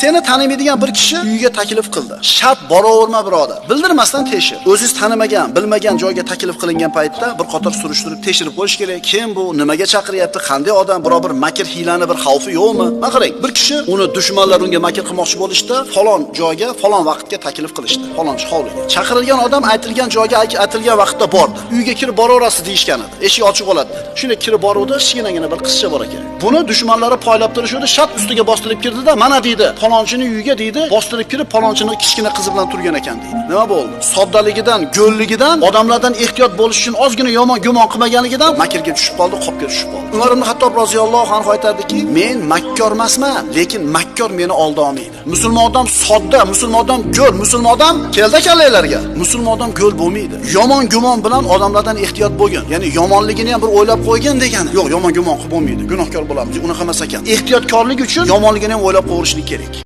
Seni tanimaydigan bir kishi uyiga taklif qildi. Shart boraverma birodar. Bildirmasdan tekshir. O'zingiz tanimagan, bilmagan joyga taklif qilingan paytda bir qator surishtirib, tekshirib qo'yish kerak. Kim bu, nimaga chaqiryapti, qanday odam, biror bir makr hiylani bir xavfi yo'qmi? Mana qarang, bir kishi uni dushmanlar unga makr qilmoqchi bo'lishda falon joyga, falon vaqtga taklif qilishdi. Falonchi hovliga. Chaqirilgan odam aytilgan joyga aytilgan vaqtda bordi. Uyga kirib boraverasiz deyishgan edi. Eshik ochiq bo'ladi dedi. Shunda kirib boruvdi, kichkinagina bir qizcha bor ekan. Buni dushmanlari poylab turishuvdi, shart ustiga bostirib kirdida, mana deydi, falonchining uyiga deydi, bostirib kirib falonchini kichkina qizi bilan turgan ekan deydi. Nima bo'ldi? Soddaligidan, go'lligidan, odamlardan ehtiyot bo'lish uchun ozgina yomon gumon qilmaganligidan makrga tushib qoldi, qopga tushib qoldi. Umar ibn Xattob roziyallohu anhu aytardiki, men makkor emasman, lekin makkor meni olda olmaydi. Musulmon odam sodda, musulmon odam go'l, musulmon odam keldi kallalarga. Musulmon odam go'l bo'lmaydi. Yomon gumon bilan odamlardan ehtiyot bo'lgin. Ya'ni yomonligini ham bir o'ylab qo'ygin degani. Yo'q, yomon gumon qilib bo'lmaydi, gunohkor bo'lamiz. Unaqa emas ekan. Ehtiyotkorlik uchun yomonligini ham o'ylab qo'yishlik kerak.